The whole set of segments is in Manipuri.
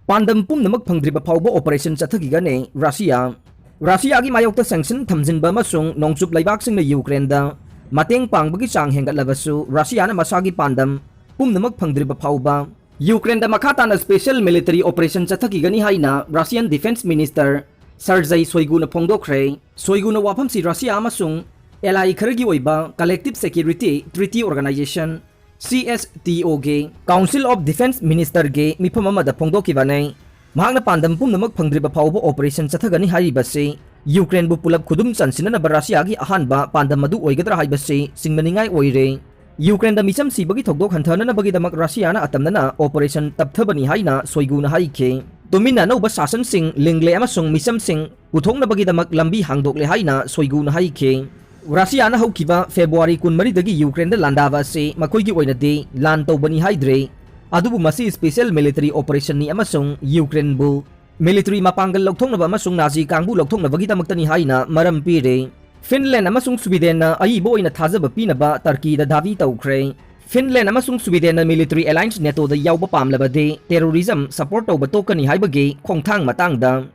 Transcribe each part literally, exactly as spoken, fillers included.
ꯄꯥꯟꯗꯝ ꯄꯨꯝꯅꯃꯛ ꯐꯪꯗ꯭ꯔꯤꯕ ꯐꯥꯎꯕ operation ꯆꯠꯊꯈꯤꯒꯅꯤ ꯔꯁꯤꯌꯥ꯫ ꯔꯁꯤꯌꯥꯒꯤ ꯃꯥꯌꯣꯛꯇ sanction ꯊꯝꯖꯤꯟꯕ ꯑꯃꯁꯨꯡ ꯅꯣꯡꯆꯨꯞ ꯂꯩꯕꯥꯛꯁꯤꯡꯅ ꯌꯨꯀ꯭ꯔꯦꯟꯗ ꯃꯇꯦꯡ ꯄꯥꯡꯕꯒꯤ ꯆꯥꯡ ꯍꯦꯟꯒꯠꯂꯕꯁꯨ, ꯔꯁꯤꯌꯥꯅ ꯃꯁꯥꯒꯤ ꯄꯥꯟꯗꯝ ꯄꯨꯝꯅꯃꯛ ꯐꯪꯗ꯭ꯔꯤꯕ ꯐꯥꯎꯕ ꯌꯨꯀ꯭ꯔꯦꯟꯗ ꯃꯈꯥ ꯇꯥꯅ special military operation ꯆꯠꯊꯈꯤꯒꯅꯤ ꯍꯥꯏꯅ Russian Defense Minister Sergei Shoiguꯅ ꯐꯣꯡꯗꯣꯛꯈ꯭ꯔꯦ꯫ ꯁꯣꯏꯒꯨꯅ ꯋꯥꯐꯝꯁꯤ ꯔꯁꯤꯌꯥ ꯑꯃꯁꯨꯡ ally ꯈꯔꯒꯤ ꯑꯣꯏꯕ Collective Security Treaty Organization, CSTOꯒꯤ Council of Defense Ministerꯒꯤ ꯃꯤꯐꯝ ꯑꯃꯗ ꯐꯣꯡꯗꯣꯛꯈꯤꯕꯅꯤ꯫ ꯃꯍꯥꯛꯅ ꯄꯥꯟꯗꯝ ꯄꯨꯝꯅꯃꯛ ꯐꯪꯗ꯭ꯔꯤꯕ ꯐꯥꯎꯕ operation ꯆꯠꯊꯒꯅꯤ ꯍꯥꯏꯔꯤꯕꯁꯤ ꯌꯨꯀ꯭ꯔꯦꯟꯕꯨ ꯄꯨꯂꯞ ꯈꯨꯗꯨꯝ ꯆꯟꯁꯤꯟꯅꯅꯕ ꯔꯁꯤꯌꯥꯒꯤ ꯑꯍꯥꯟꯕ ꯄꯥꯟꯗꯝ ꯑꯗꯨ ꯑꯣꯏꯒꯗ꯭ꯔꯥ ꯍꯥꯏꯕꯁꯤ ꯆꯤꯡꯅꯅꯤꯡꯉꯥꯏ ꯑꯣꯏꯔꯦ꯫ ꯌꯨꯀ꯭ꯔꯦꯟꯗ ꯃꯤꯆꯝ ꯁꯤꯕꯒꯤ ꯊꯧꯗꯣꯛ ꯍꯟꯊꯅꯅꯕꯒꯤꯗꯃꯛ ꯔꯁꯤꯌꯥꯅ ꯑꯇꯝꯅꯅ operation ꯇꯞꯊꯕꯅꯤ ꯍꯥꯏꯅ ꯁꯣꯏꯒꯨꯅ ꯍꯥꯏꯈꯤ꯫ ꯇꯨꯃꯤꯟꯅ ꯑꯅꯧꯕ ꯁꯥꯁꯟꯁꯤꯡ ꯂꯤꯡꯂꯦ ꯑꯃꯁꯨꯡ ꯃꯤꯆꯝꯁꯤꯡ ꯄꯨꯊꯣꯛꯅꯕꯒꯤꯗꯃꯛ ꯂꯝꯕꯤ ꯍꯥꯡꯗꯣꯛꯂꯦ ꯍꯥꯏꯅ ꯁꯣꯏꯒꯨꯅ ꯍꯥꯏꯈꯤ꯫ ꯔꯁꯤꯌꯥꯅ ꯍꯧꯈꯤꯕ ꯐꯦꯕ꯭ꯔꯨꯋꯥꯔꯤ ꯀꯨꯟꯃꯔꯤꯗꯒꯤ ꯌꯨꯀ꯭ꯔꯦꯟꯗ ꯂꯥꯟꯗꯥꯕ ꯑꯁꯤ ꯃꯈꯣꯏꯒꯤ ꯑꯣꯏꯅꯗꯤ ꯂꯥꯟ ꯇꯧꯕꯅꯤ ꯍꯥꯏꯗ꯭ꯔꯤ, ꯑꯗꯨꯕꯨ ꯃꯁꯤ special military operationꯅꯤ ꯑꯃꯁꯨꯡ ꯌꯨꯀ꯭ꯔꯦꯟꯕꯨ military ꯃꯄꯥꯡꯒꯜ ꯂꯧꯊꯣꯛꯅꯕ ꯑꯃꯁꯨꯡ ꯅꯥꯖꯤ ꯀꯥꯡꯕꯨ ꯂꯧꯊꯣꯛꯅꯕꯒꯤꯗꯃꯛꯇꯅꯤ ꯍꯥꯏꯅ ꯃꯔꯝ ꯄꯤꯔꯤ꯫ ꯐꯤꯟꯂꯦꯟ ꯑꯃꯁꯨꯡ ꯁ꯭ꯋꯤꯗꯦꯟꯅ ꯑꯏꯕ ꯑꯣꯏꯅ ꯊꯥꯖꯕ ꯄꯤꯅꯕ ꯇꯔꯀꯤꯗ ꯗꯥꯕꯤ ꯇꯧꯈ꯭ꯔꯦ꯫ ꯐꯤꯟꯂꯦꯟ ꯑꯃꯁꯨꯡ ꯁ꯭ꯋꯤꯗꯦꯟꯅ military alliance NATOꯗ ꯌꯥꯎꯕ ꯄꯥꯝꯂꯕꯗꯤ terrorism support ꯇꯧꯕ ꯇꯣꯛꯀꯅꯤ ꯍꯥꯏꯕꯒꯤ ꯈꯣꯡꯊꯥꯡ ꯃꯇꯥꯡꯗ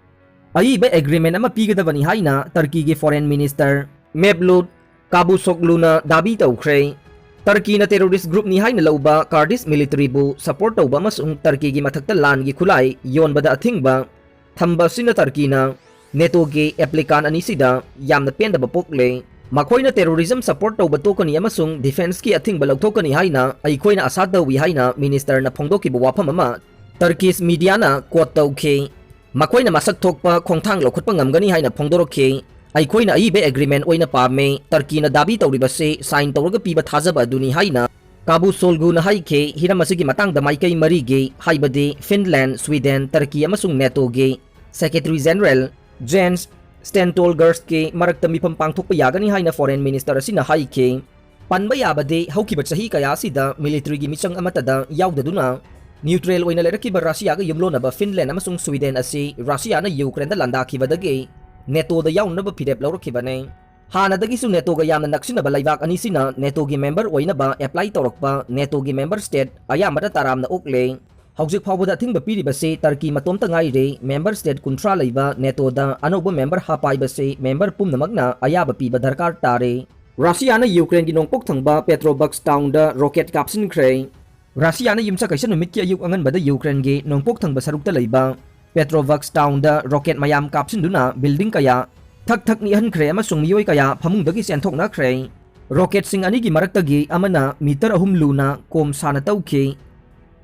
ꯑꯏꯕ agreement ꯑꯃ ꯄꯤꯒꯗꯕꯅꯤ ꯍꯥꯏꯅ ꯇꯔꯀꯤꯒꯤ Foreign Minister Mevlut Cavusogluꯅ ꯗꯥꯕꯤ ꯇꯧꯈ꯭ꯔꯦ꯫ ꯇꯔꯀꯤꯅ terrorist groupꯅꯤ ꯍꯥꯏꯅ ꯂꯧꯕ Kurdish militaryꯕꯨ support ꯇꯧꯕ ꯑꯃꯁꯨꯡ ꯇꯔꯀꯤꯒꯤ ꯃꯊꯛꯇ ꯂꯥꯟꯒꯤ ꯈꯨꯠꯂꯥꯏ ꯌꯣꯟꯕꯗ ꯑꯊꯤꯡꯕ ꯊꯝꯕ ꯑꯁꯤꯅ ꯇꯔꯀꯤꯅ NATOꯒꯤ applicant ꯑꯅꯤꯁꯤꯗ ꯌꯥꯝꯅ ꯄꯦꯟꯗꯕ ꯄꯣꯛꯂꯦ꯫ ꯃꯈꯣꯏꯅ terrorism support ꯇꯧꯕ ꯇꯣꯛꯀꯅꯤ ꯑꯃꯁꯨꯡ defenceꯀꯤ ꯑꯊꯤꯡꯕ ꯂꯧꯊꯣꯛꯀꯅꯤ ꯍꯥꯏꯅ ꯑꯩꯈꯣꯏꯅ ꯑꯁꯥ ꯇꯧꯏ ꯍꯥꯏꯅ ministerꯅ ꯐꯣꯡꯗꯣꯛꯈꯤꯕ ꯋꯥꯐꯝ ꯑꯃ Turkish mediaꯅ quote ꯇꯧꯈꯤ꯫ ꯃꯈꯣꯏꯅ ꯃꯁꯛ ꯊꯣꯛꯄ ꯈꯣꯡꯊꯥꯡ ꯂꯧꯈꯠꯄ ꯉꯝꯒꯅꯤ ꯍꯥꯏꯅ ꯐꯣꯡꯗꯣꯔꯛꯈꯤ꯫ ꯑꯩꯈꯣꯏꯅ ꯑꯏꯕ agreement ꯑꯣꯏꯅ ꯄꯥꯝꯃꯤ꯫ ꯇꯔꯀꯤꯅ ꯗꯥꯕꯤ ꯇꯧꯔꯤꯕꯁꯤ sign ꯇꯧꯔꯒ ꯄꯤꯕ ꯊꯥꯖꯕ ꯑꯗꯨꯅꯤ ꯍꯥꯏꯅ ꯀꯥꯕꯨꯁꯣꯜꯒꯨꯅ ꯍꯥꯏꯈꯤ꯫ ꯍꯤꯔꯝ ꯑꯁꯤꯒꯤ ꯃꯇꯥꯡꯗ ꯃꯥꯏꯀꯩ ꯃꯔꯤꯒꯤ, ꯍꯥꯏꯕꯗꯤ ꯐꯤꯟꯂꯦꯟ, ꯁ꯭ꯋꯤꯗꯦꯟ, ꯇꯔꯀꯤ ꯑꯃꯁꯨꯡ NATOꯒꯤ Secretary General Jens Stoltenbergꯀꯤ ꯃꯔꯛꯇ ꯃꯤꯐꯝ ꯄꯥꯡꯊꯣꯛꯄ ꯌꯥꯒꯅꯤ ꯍꯥꯏꯅ Foreign Minister ꯑꯁꯤꯅ ꯍꯥꯏꯈꯤ꯫ ꯄꯟꯕ ꯌꯥꯕꯗꯤ, ꯍꯧꯈꯤꯕ ꯆꯍꯤ ꯀꯌꯥ ꯑꯁꯤꯗ militaryꯒꯤ ꯃꯤꯆꯪ ꯑꯃꯠꯇꯗ ꯌꯥꯎꯗꯗꯨꯅ neutral ꯑꯣꯏꯅ ꯂꯩꯔꯛꯈꯤꯕ ꯔꯁꯤꯌꯥꯒ ꯌꯨꯝꯂꯣꯟꯅꯕ ꯐꯤꯟꯂꯦꯟ ꯑꯃꯁꯨꯡ ꯁ꯭ꯋꯤꯗꯦꯟ ꯑꯁꯤ ꯔꯁꯤꯌꯥꯅ ꯌꯨꯀ꯭ꯔꯦꯟꯗ ꯂꯥꯟꯗꯥꯈꯤꯕꯗꯒꯤ NATOꯗ ꯌꯥꯎꯅꯅꯕ ꯐꯤꯔꯦꯞ ꯂꯧꯔꯛꯈꯤꯕꯅꯤ꯫ ꯍꯥꯟꯅꯗꯒꯤꯁꯨ NATOꯒ ꯌꯥꯝꯅ ꯅꯛꯁꯤꯟꯅꯕ ꯂꯩꯕꯥꯛ ꯑꯅꯤꯁꯤꯅ NATOꯒꯤ member ꯑꯣꯏꯅꯕ apply ꯇꯧꯔꯛꯄ NATOꯒꯤ member state ꯑꯌꯥꯝꯕꯅ ꯇꯔꯥꯝꯅ ꯑꯣꯛꯂꯦ꯫ ꯍꯧꯖꯤꯛ ꯐꯥꯎꯕꯗ ꯑꯊꯤꯡꯕ ꯄꯤꯔꯤꯕꯁꯤ ꯇꯔꯀꯤ ꯃꯇꯣꯝꯇ ꯉꯥꯏꯔꯦ꯫ ꯃꯦꯝꯕꯔ ꯁ꯭ꯇꯦꯠ ꯀꯨꯟꯊ꯭ꯔꯥ ꯂꯩꯕ ꯅꯦꯇꯣꯗ ꯑꯅꯧꯕ ꯃꯦꯝꯕꯔ ꯍꯥꯞꯄ ꯍꯥꯏꯕꯁꯤ ꯃꯦꯝꯕꯔ ꯄꯨꯝꯅꯃꯛꯅ ꯑꯌꯥꯕ ꯄꯤꯕ ꯗꯔꯀꯥꯔ ꯇꯥꯔꯦ꯫ ꯔꯁꯤꯌꯥꯅ ꯌꯨꯀ꯭ꯔꯦꯟꯒꯤ ꯅꯣꯡꯄꯣꯛ ꯊꯪꯕ ꯄꯦꯇ꯭ꯔꯣꯕꯛꯁ ꯇꯥꯎꯟꯗ ꯔꯣꯀꯦꯠ ꯀꯥꯞꯁꯤꯟꯈ꯭ꯔꯦ꯫ ꯔꯁꯤꯌꯥꯅ ꯌꯨꯝꯁꯀꯩꯁ ꯅꯨꯃꯤꯠꯀꯤ ꯑꯌꯨꯛ ꯑꯉꯟꯕꯗ ꯌꯨꯀ꯭ꯔꯦꯟꯒꯤ ꯅꯣꯡꯄꯣꯛ ꯊꯪꯕ ꯁꯔꯨꯛꯇ ꯂꯩꯕ ꯄꯦꯇ꯭ꯔꯣꯕꯛꯁ ꯇꯥꯎꯟꯗ ꯔꯣꯀꯦꯠ ꯃꯌꯥꯝ ꯀꯥꯞꯁꯤꯟꯗꯨꯅ ꯕꯤꯜꯗꯤꯡ ꯀꯌꯥ ꯊꯛ ꯊꯛ ꯅꯤꯛꯍꯟꯈ꯭ꯔꯦ ꯑꯃꯁꯨꯡ ꯃꯤꯑꯣꯏ ꯀꯌꯥ ꯐꯃꯨꯡꯗꯒꯤ ꯆꯦꯟꯊꯣꯛꯅꯈ꯭ꯔꯦ꯫ ꯔꯣꯀꯦꯠꯁꯤꯡ ꯑꯅꯤꯒꯤ ꯃꯔꯛꯇꯒꯤ ꯑꯃꯅ ꯃꯤꯇꯔ ꯑꯍꯨꯝ ꯂꯨꯅ ꯀꯣꯝ ꯁꯥꯅ ꯇꯧꯈꯤ꯫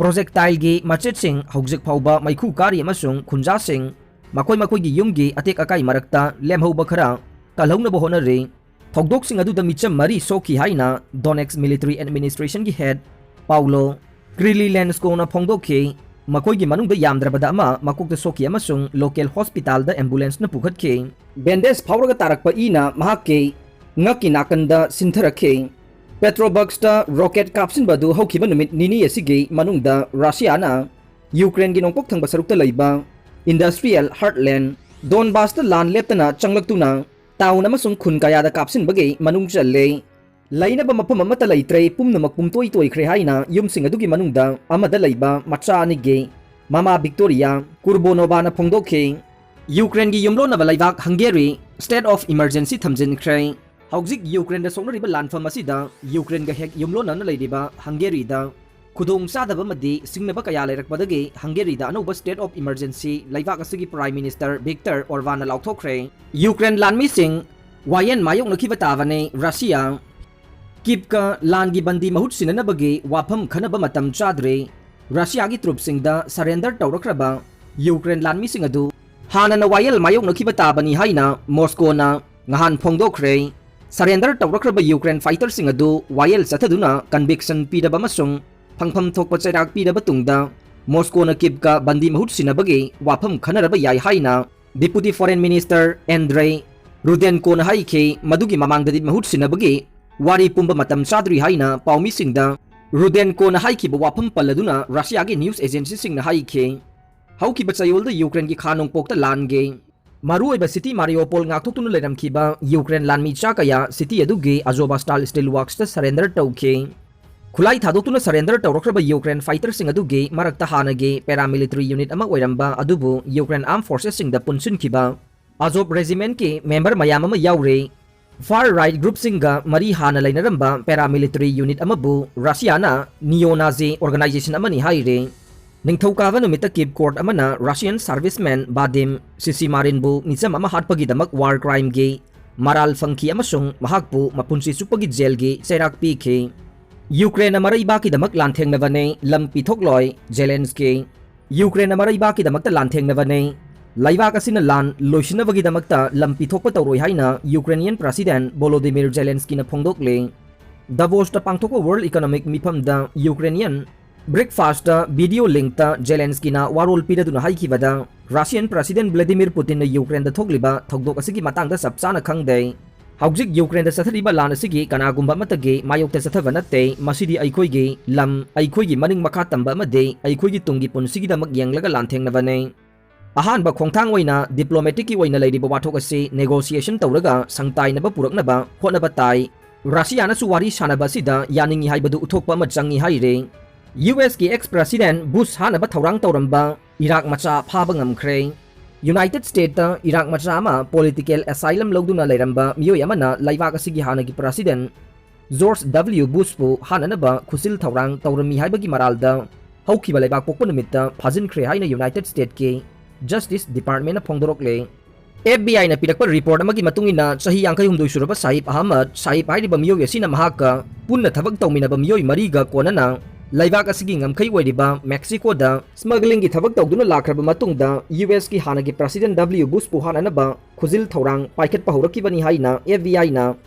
ꯄ꯭ꯔꯣꯖꯦꯛꯇꯥꯏꯜꯒꯤ ꯃꯆꯦꯠꯁꯤꯡ ꯍꯧꯖꯤꯛ ꯐꯥꯎꯕ ꯃꯩꯈꯨ ꯀꯥꯔꯤ ꯑꯃꯁꯨꯡ ꯈꯨꯟꯖꯥꯁꯤꯡ ꯃꯈꯣꯏ ꯃꯈꯣꯏꯒꯤ ꯌꯨꯝꯒꯤ ꯑꯇꯦꯛ ꯑꯀꯥꯏ ꯃꯔꯛꯇ ꯂꯦꯝꯍꯧꯕ ꯈꯔ ꯀꯜꯍꯧꯅꯕ ꯍꯣꯠꯅꯔꯤ꯫ ꯊꯧꯗꯣꯛꯁꯤꯡ ꯑꯗꯨꯗ ꯃꯤꯆꯝ ꯃꯔꯤ ꯁꯣꯛꯈꯤ ꯍꯥꯏꯅ ꯗꯣꯅꯦꯠꯁ ꯃꯤꯂꯤꯇꯔꯤ ꯑꯦꯗꯃꯤꯅꯤꯁꯇ꯭ꯔꯦꯁꯟꯒꯤ ꯍꯦꯗ ꯄꯥꯎꯂꯣ ꯀ꯭ꯔꯤꯂꯤꯂꯦꯟꯁꯀꯣꯅ ꯐꯣꯡꯗꯣꯛꯈꯤ꯫ ꯃꯈꯣꯏꯒꯤ ꯃꯅꯨꯡꯗ ꯌꯥꯝꯗ꯭ꯔꯕꯗ ꯑꯃ ꯃꯀꯣꯛꯇ ꯁꯣꯛꯈꯤ ꯑꯃꯁꯨꯡ ꯂꯣꯀꯦꯜ ꯍꯣꯁꯄꯤꯇꯥꯜꯗ ꯑꯦꯝꯕꯨꯂꯦꯟꯁꯅ ꯄꯨꯈꯠꯈꯤ꯫ ꯕꯦꯟꯗꯦꯖ ꯐꯥꯎꯔꯒ ꯇꯥꯔꯛꯄ ꯏꯅ ꯃꯍꯥꯛꯀꯤ ꯉꯛꯀꯤ ꯅꯥꯀꯟꯗ ꯁꯤꯟꯊꯔꯛꯈꯤ꯫ ꯄꯦꯇ꯭ꯔꯣꯕꯛꯁꯇ ꯔꯣꯀꯦꯠ ꯀꯥꯞꯁꯤꯟꯕ ꯑꯗꯨ ꯍꯧꯈꯤꯕ ꯅꯨꯃꯤꯠ ꯅꯤꯅꯤ ꯑꯁꯤꯒꯤ ꯃꯅꯨꯡꯗ ꯔꯁꯤꯌꯥꯅ ꯌꯨꯀ꯭ꯔꯦꯟꯒꯤ ꯅꯣꯡꯄꯣꯛ ꯊꯪꯕ ꯁꯔꯨꯛꯇ ꯂꯩꯕ ꯏꯟꯗꯁꯇ꯭ꯔꯤꯌꯦꯜ ꯍꯥꯔꯠꯂꯦꯟ ꯗꯣꯟꯕꯥꯁꯇ ꯂꯥꯟ ꯂꯦꯞꯇꯅ ꯆꯪꯂꯛꯇꯨꯅ ꯇꯥꯎꯟ ꯑꯃꯁꯨꯡ ꯈꯨꯟ ꯀꯌꯥꯗ ꯀꯥꯞꯁꯤꯟꯕꯒꯤ ꯃꯅꯨꯡ ꯆꯜꯂꯦ꯫ ꯂꯩꯅꯕ ꯃꯐꯝ ꯑꯃꯠꯇ ꯂꯩꯇ꯭ꯔꯦ, ꯄꯨꯝꯅꯃꯛ ꯄꯨꯝꯇꯣꯏ ꯇꯣꯏꯈ꯭ꯔꯦ ꯍꯥꯏꯅ ꯌꯨꯝꯁꯤꯡ ꯑꯗꯨꯒꯤ ꯃꯅꯨꯡꯗ ꯑꯃꯗ ꯂꯩꯕ ꯃꯆꯥ ꯑꯅꯤꯒꯤ ꯃꯃꯥ ꯚꯤꯛꯇꯣꯔꯤꯌꯥ ꯀꯨꯔꯕꯣꯅꯣꯚꯥꯅ ꯐꯣꯡꯗꯣꯛꯈꯤ꯫ ꯌꯨꯀ꯭ꯔꯦꯟꯒꯤ ꯌꯨꯝꯂꯣꯟꯅꯕ ꯂꯩꯕꯥꯛ ꯍꯪꯒꯦꯔꯤ state of emergency ꯊꯝꯖꯤꯟꯈ꯭ꯔꯦ꯫ ꯍꯧꯖꯤꯛ ꯌꯨꯀ꯭ꯔꯦꯟꯗ ꯁꯣꯛꯅꯔꯤꯕ ꯂꯥꯟꯐꯝ ꯑꯁꯤꯗ ꯌꯨꯀ꯭ꯔꯦꯟꯒ ꯍꯦꯛ ꯌꯨꯝꯂꯣꯟꯅꯅ ꯂꯩꯔꯤꯕ ꯍꯪꯒꯦꯔꯤꯗ ꯈꯨꯗꯣꯡ ꯆꯥꯗꯕ ꯑꯃꯗꯤ ꯁꯤꯡꯅꯕ ꯀꯌꯥ ꯂꯩꯔꯛꯄꯗꯒꯤ ꯍꯪꯒꯦꯔꯤꯗ ꯑꯅꯧꯕ state of emergency ꯂꯩꯕꯥꯛ ꯑꯁꯤꯒꯤ Prime Minister ꯚꯤꯛꯇꯔ ꯑꯣꯔꯕꯥꯟꯅ ꯂꯥꯎꯊꯣꯛꯈ꯭ꯔꯦ꯫ ꯌꯨꯀ꯭ꯔꯦꯟ ꯂꯥꯟꯃꯤꯁꯤꯡ ꯋꯥꯌꯦꯜ ꯃꯥꯌꯣꯛꯅꯈꯤꯕ ꯇꯥꯕꯅꯤ꯫ ꯔꯁꯤꯌꯥ ꯀꯤꯞꯀ ꯂꯥꯟꯒꯤ ꯕꯟꯗꯤ ꯃꯍꯨꯠ ꯁꯤꯟꯅꯅꯕꯒꯤ ꯋꯥꯐꯝ ꯈꯟꯅꯕ ꯃꯇꯝ ꯆꯥꯗ꯭ꯔꯦ꯫ ꯔꯁꯤꯌꯥꯒꯤ ꯇ꯭ꯔꯨꯞꯁꯤꯡꯗ ꯁꯔꯦꯟꯗꯔ ꯇꯧꯔꯛꯈ꯭ꯔꯕ ꯌꯨꯀ꯭ꯔꯦꯟ ꯂꯥꯟꯃꯤꯁꯤꯡ ꯑꯗꯨ ꯍꯥꯟꯅꯅ ꯋꯥꯌꯦꯜ ꯃꯥꯌꯣꯛꯅꯈꯤꯕ ꯇꯥꯕꯅꯤ ꯍꯥꯏꯅ ꯃꯣꯁꯀꯣꯅ ꯉꯍꯥꯟ ꯐꯣꯡꯗꯣꯛꯈ꯭ꯔꯦ꯫ ꯁꯔꯦꯟꯗꯔ ꯇꯧꯔꯛꯈ꯭ꯔꯕ ꯌꯨꯀ꯭ꯔꯦꯟ ꯐꯥꯏꯇꯔꯁꯤꯡ ꯑꯗꯨ ꯋꯥꯌꯦꯜ ꯆꯠꯊꯗꯨꯅ ꯀꯟꯚꯤꯛꯁꯟ ꯄꯤꯔꯕ ꯑꯃꯁꯨꯡ ꯐꯪꯐꯝ ꯊꯣꯛꯄ ꯆꯩꯔꯥꯛ ꯄꯤꯔꯕ ꯇꯨꯡꯗ ꯃꯣꯁꯀꯣꯅ ꯀꯤꯞꯀ ꯕꯟꯗꯤ ꯃꯍꯨꯠ ꯁꯤꯟꯅꯕꯒꯤ ꯋꯥꯐꯝ ꯈꯟꯅꯔꯕ ꯌꯥꯏ ꯍꯥꯏꯅ Deputy Foreign Minister ꯑꯦꯟꯗ꯭ꯔꯦ ꯔꯨꯗꯦꯟꯀꯣꯅ ꯍꯥꯏꯈꯤ꯫ ꯃꯗꯨꯒꯤ ꯃꯃꯥꯡꯗꯗꯤ ꯃꯍꯨꯠ ꯁꯤꯟꯅꯕꯒꯤ ꯋꯥꯔꯤ ꯄꯨꯝꯕ ꯃꯇꯝ ꯆꯥꯗ꯭ꯔꯤ ꯍꯥꯏꯅ ꯄꯥꯎꯃꯤꯁꯤꯡꯗ ꯔꯨꯗꯦꯟꯀꯣꯅ ꯍꯥꯏꯈꯤꯕ ꯋꯥꯐꯝ ꯄꯜꯂꯗꯨꯅ ꯔꯁꯤꯌꯥꯒꯤ ꯅ꯭ꯌꯨꯁ ꯑꯦꯖꯦꯟꯁꯤꯁꯤꯡꯅ ꯍꯥꯏꯈꯤ꯫ ꯍꯧꯈꯤꯕ ꯆꯌꯣꯜꯗ ꯌꯨꯀ꯭ꯔꯦꯟꯒꯤ ꯈꯥ ꯅꯣꯡꯄꯣꯛꯇ ꯂꯥꯟꯒꯤ ꯃꯔꯨꯑꯣꯏꯕ ꯁꯤꯇꯤ ꯃꯥꯔꯤꯌꯣꯄꯣꯜ ꯉꯥꯛꯊꯣꯛꯇꯨꯅ ꯂꯩꯔꯝꯈꯤꯕ ꯌꯨꯀ꯭ꯔꯦꯟ ꯂꯥꯟꯃꯤ ꯆꯥ ꯀꯌꯥ ꯁꯤꯇꯤ ꯑꯗꯨꯒꯤ ꯑꯖꯣꯕꯥꯁꯇꯥꯜ ꯁ꯭ꯇꯤꯜ ꯋꯥꯔꯛꯁꯇ ꯁꯔꯦꯟꯗꯔ ꯇꯧꯈꯤ꯫ ꯈꯨꯠꯂꯥꯏ ꯊꯥꯗꯣꯛꯇꯨꯅ surrender ꯇꯧꯔꯛꯈ꯭ꯔꯕ Ukraine fighterꯁꯤꯡ ꯑꯗꯨꯒꯤ ꯃꯔꯛꯇ ꯍꯥꯟꯅꯒꯤ paramilitary unit ꯑꯃ ꯑꯣꯏꯔꯝꯕ ꯑꯗꯨꯕꯨ Ukraine Armed Forcesꯁꯤꯡꯗ ꯄꯨꯟꯁꯤꯟꯈꯤꯕ Azov Regimentꯀꯤ member ꯃꯌꯥꯝ ꯑꯃ ꯌꯥꯎꯔꯦ꯫ Far right groupꯁꯤꯡꯒ ꯃꯔꯤ ꯍꯥꯟꯅ ꯂꯩꯅꯔꯝꯕ paramilitary unit ꯑꯃꯕꯨ Russiaꯅ neo-Nazi organization ꯑꯃꯅꯤ ꯍꯥꯏꯔꯦ꯫ ꯅꯤꯡꯊꯧꯀꯥꯕ ꯅꯨꯃꯤꯠꯇ Kyiv court ꯑꯃꯅ Russian serviceman Vadim Sisimarinꯕꯨ ꯃꯤꯆꯝ ꯑꯃ ꯍꯥꯠꯄꯒꯤꯗꯃꯛ war crimeꯒꯤ ꯃꯔꯥꯜ ꯐꯪꯈꯤ ꯑꯃꯁꯨꯡ ꯃꯍꯥꯛꯄꯨ ꯃꯄꯨꯟꯁꯤ ꯆꯨꯞꯄꯒꯤ jailꯒꯤ ꯆꯩꯔꯥꯛ ꯄꯤꯈꯤ꯫ Ukraineꯅ ꯃꯔꯩꯕꯥꯛꯀꯤꯗꯃꯛ ꯂꯥꯟꯊꯦꯡꯅꯕꯅꯦ, ꯂꯝ ꯄꯤꯊꯣꯛꯂꯣꯏ, Zelensky꯫ Ukraineꯅ ꯃꯔꯩꯕꯥꯛꯀꯤꯗꯃꯛꯇ ꯂꯥꯟꯊꯦꯡꯅꯕꯅꯦ꯫ ꯂꯩꯕꯥꯛ ꯑꯁꯤꯅ ꯂꯥꯟ ꯂꯣꯏꯁꯤꯟꯅꯕꯒꯤꯗꯃꯛꯇ ꯂꯝ ꯄꯤꯊꯣꯛꯄ ꯇꯧꯔꯣꯏ ꯍꯥꯏꯅ Ukrainian President Volodymyr Zelenskyꯅ ꯐꯣꯡꯗꯣꯛꯂꯦ꯫ Davosꯇ ꯄꯥꯡꯊꯣꯛꯄ World Economic ꯃꯤꯐꯝꯗ Ukrainian breakfastꯇ video linkꯇ Zelenskyꯅ ꯋꯥꯔꯣꯜ ꯄꯤꯔꯗꯨꯅ ꯍꯥꯏꯈꯤꯕꯗ, Russian President Vladimir Putinꯅ Ukraineꯗ ꯊꯣꯛꯂꯤꯕ ꯊꯧꯗꯣꯛ ꯑꯁꯤꯒꯤ ꯃꯇꯥꯡꯗ ꯆꯞ ꯆꯥꯅ ꯈꯪꯗꯦ꯫ ꯍꯧꯖꯤꯛ Ukraineꯗ ꯆꯠꯊꯔꯤꯕ ꯂꯥꯟ ꯑꯁꯤꯒꯤ ꯀꯅꯥꯒꯨꯝꯕ ꯑꯃꯠꯇꯒꯤ ꯃꯥꯌꯣꯛꯇ ꯆꯠꯊꯕ ꯅꯠꯇꯦ, ꯃꯁꯤꯗꯤ ꯑꯩꯈꯣꯏꯒꯤ ꯂꯝ, ꯑꯩꯈꯣꯏꯒꯤ ꯃꯅꯤꯡ ꯃꯈꯥ ꯇꯝꯕ ꯑꯃꯗꯤ ꯑꯩꯈꯣꯏꯒꯤ ꯇꯨꯡꯒꯤ ꯄꯨꯟꯁꯤꯒꯤꯗꯃꯛ ꯌꯦꯡꯂꯒ ꯂꯥꯟꯊꯦꯡꯅꯕꯅꯤ꯫ ꯑꯍꯥꯟꯕ ꯈꯣꯡꯊꯥꯡ ꯑꯣꯏꯅ diplomaticꯀꯤ ꯑꯣꯏꯅ ꯂꯩꯔꯤꯕ ꯋꯥꯊꯣꯛ ꯑꯁꯤ negotiation ꯇꯧꯔꯒ ꯁꯪꯇꯥꯏꯅꯕ ꯄꯨꯔꯛꯅꯕ ꯍꯣꯠꯅꯕ ꯇꯥꯏ꯫ Russiaꯅꯁꯨ ꯋꯥꯔꯤ ꯁꯥꯅꯕ ꯑꯁꯤꯗ ꯌꯥꯅꯤꯡꯏ ꯍꯥꯏꯕꯗꯨ ꯎꯠꯊꯣꯛꯄ ꯑꯃ ꯆꯪꯏ ꯍꯥꯏꯔꯤ꯫ USꯀꯤ ex President Bush ꯍꯥꯠꯅꯕ ꯊꯧꯔꯥꯡ ꯇꯧꯔꯝꯕ Iraq ꯃꯆꯥ ꯐꯥꯕ ꯉꯝꯈ꯭ꯔꯦ꯫ United Statesꯇ Iraq ꯃꯆꯥ ꯑꯃ political asylum ꯂꯧꯗꯨꯅ ꯂꯩꯔꯝꯕ ꯃꯤꯑꯣꯏ ꯑꯃꯅ ꯂꯩꯕꯥꯛ ꯑꯁꯤꯒꯤ ꯍꯥꯟꯅꯒꯤ President George W Bushꯄꯨ ꯍꯥꯠꯅꯅꯕ ꯈꯨꯠꯆꯤꯜ ꯊꯧꯔꯥꯡ ꯇꯧꯔꯝꯃꯤ ꯍꯥꯏꯕꯒꯤ ꯃꯔꯥꯜꯗ ꯍꯧꯈꯤꯕ ꯂꯩꯕꯥꯛꯄꯣꯛꯄ ꯅꯨꯃꯤꯠꯇ ꯐꯥꯖꯤꯟꯈ꯭ꯔꯦ ꯍꯥꯏꯅ United Stateꯀꯤ Justice Departmentꯅ ꯐꯣꯡꯗꯣꯔꯛꯂꯦ꯫ FBIꯅ ꯄꯤꯔꯛꯄ report ꯑꯃꯒꯤ ꯃꯇꯨꯡ ꯏꯟꯅ, ꯆꯍꯤ ꯌꯥꯡꯈꯩ ꯍꯨꯝꯗꯣꯏ ꯁꯨꯔꯕ ꯁꯥꯍꯤꯕ ꯑꯍꯃꯗ ꯁꯥꯍꯤꯕ ꯍꯥꯏꯔꯤꯕ ꯃꯤꯑꯣꯏ ꯑꯁꯤꯅ ꯃꯍꯥꯛꯀ ꯄꯨꯟꯅ ꯊꯕꯛ ꯇꯧꯃꯤꯟꯅꯕ ꯃꯤꯑꯣꯏ ꯃꯔꯤꯒ ꯀꯣꯟꯅꯅ ꯂꯩꯕꯥꯛ ꯑꯁꯤꯒꯤ ꯉꯝꯈꯩ ꯑꯣꯏꯔꯤꯕ Mexicoꯗ smugglingꯒꯤ ꯊꯕꯛ ꯇꯧꯗꯨꯅ ꯂꯥꯛꯈ꯭ꯔꯕ ꯃꯇꯨꯡꯗ, USꯀꯤ ꯍꯥꯟꯅꯒꯤ President W Bushꯄꯨ ꯍꯥꯠꯅꯅꯕ ꯈꯨꯖꯤꯜ ꯊꯧꯔꯥꯡ ꯄꯥꯏꯈꯠꯄ ꯍꯧꯔꯛꯈꯤꯕꯅꯤ ꯍꯥꯏꯅ FBIꯅ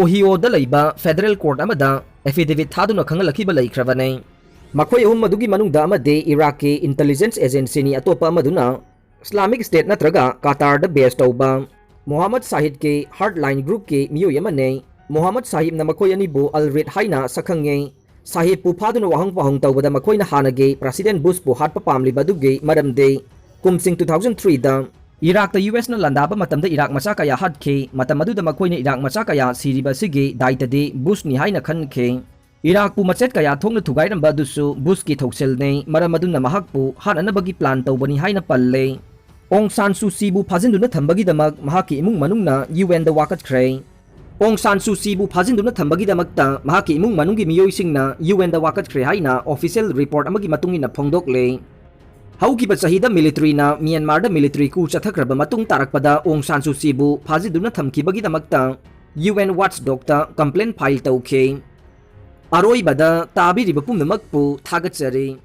Ohioꯗ ꯂꯩꯕ federal court ꯑꯃꯗ affidavit ꯊꯥꯗꯨꯅ ꯈꯪꯍꯜꯂꯛꯈꯤꯕ ꯂꯩꯈ꯭ꯔꯕꯅꯤ꯫ ꯃꯈꯣꯏ ꯑꯍꯨꯝ ꯑꯗꯨꯒꯤ ꯃꯅꯨꯡꯗ ꯑꯃꯗꯤ Iraqꯀꯤ intelligence agencyꯅꯤ, ꯑꯇꯣꯞꯄ ꯑꯃꯗꯨꯅ Islamic State ꯅꯠꯇ꯭ꯔꯒ Qatarꯗ base ꯇꯧꯕ Mohammad Shahidꯀꯤ hardline groupꯀꯤ ꯃꯤꯑꯣꯏ ꯑꯃꯅꯤ꯫ Mohammad Shahidꯅ ꯃꯈꯣꯏ ꯑꯅꯤꯕꯨ Al Rit ꯍꯥꯏꯅ ꯁꯛꯈꯪꯉꯤ꯫ ꯁꯥꯍꯤꯕꯄꯨ ꯐꯥꯗꯨꯅ ꯋꯥꯍꯪ ꯄꯥꯎꯍꯪ ꯇꯧꯕꯗ ꯃꯈꯣꯏꯅ ꯍꯥꯟꯅꯒꯤ President Bushꯄꯨ ꯍꯥꯠꯄ ꯄꯥꯝꯂꯤꯕ ꯑꯗꯨꯒꯤ ꯃꯔꯝꯗꯤ ꯀꯨꯝꯁꯤꯡ two thousand threeꯗ Iraqꯇ USꯅ ꯂꯥꯟꯗꯥꯕ ꯃꯇꯝꯗ Iraq ꯃꯆꯥ ꯀꯌꯥ ꯍꯥꯠꯈꯤ꯫ ꯃꯇꯝ ꯑꯗꯨꯗ ꯃꯈꯣꯏꯅ Iraq ꯃꯆꯥ ꯀꯌꯥ ꯁꯤꯔꯤꯕ ꯑꯁꯤꯒꯤ ꯗꯥꯏꯇꯗꯤ Bushꯅꯤ ꯍꯥꯏꯅ ꯈꯟꯈꯤ꯫ ꯏꯔꯥꯛꯄꯨ ꯃꯆꯦꯠ ꯀꯌꯥ ꯊꯣꯛꯅ ꯊꯨꯒꯥꯏꯔꯝꯕ ꯑꯗꯨꯁꯨ ꯕꯨꯁꯀꯤ ꯊꯧꯁꯤꯜꯅꯤ, ꯃꯔꯝ ꯑꯗꯨꯅ ꯃꯍꯥꯛꯄꯨ ꯍꯥꯠꯅꯅꯕꯒꯤ plan ꯇꯧꯕꯅꯤ ꯍꯥꯏꯅ ꯄꯜꯂꯦ꯫ ꯑꯣꯡ ꯁꯥꯟ ꯁꯨ ꯆꯤꯕꯨ ꯐꯥꯖꯤꯟꯗꯨꯅ ꯊꯝꯕꯒꯤꯗꯃꯛ ꯃꯍꯥꯛꯀꯤ ꯏꯃꯨꯡ ꯃꯅꯨꯡꯅ UN ꯗ ꯋꯥꯀꯠꯈ꯭ꯔꯦ꯫ ꯑꯣꯡ ꯁꯥꯟ ꯁꯨ ꯆꯤꯕꯨ ꯐꯥꯖꯤꯟꯗꯨꯅ ꯊꯝꯕꯒꯤꯗꯃꯛꯇ ꯃꯍꯥꯛꯀꯤ ꯏꯃꯨꯡ ꯃꯅꯨꯡꯒꯤ ꯃꯤꯑꯣꯏꯁꯤꯡꯅ UN ꯗ ꯋꯥꯀꯠꯈ꯭ꯔꯦ ꯍꯥꯏꯅ official report ꯑꯃꯒꯤ ꯃꯇꯨꯡ ꯏꯟꯅ ꯐꯣꯡꯗꯣꯛꯂꯦ꯫ ꯍꯧꯈꯤꯕ ꯆꯍꯤꯗ military ꯅ ꯃ꯭ꯌꯥꯟꯃꯥꯔꯗ military coup ꯆꯠꯊꯈ꯭ꯔꯕ ꯃꯇꯨꯡ ꯇꯥꯔꯛꯄꯗ ꯑꯣꯡ ꯁꯥꯟ ꯁꯨ ꯆꯤꯕꯨ ꯐꯥꯖꯤꯟꯗꯨꯅ ꯊꯝꯈꯤꯕꯒꯤꯗꯃꯛꯇ UN Watchdog ꯇ complaint file ꯇꯧꯈꯤ꯫ ꯑꯔꯣꯏꯕꯗ ꯇꯥꯕꯤꯔꯤꯕ ꯄꯨꯝꯅꯃꯛꯄꯨ ꯊꯥꯒꯠꯆꯔꯤ꯫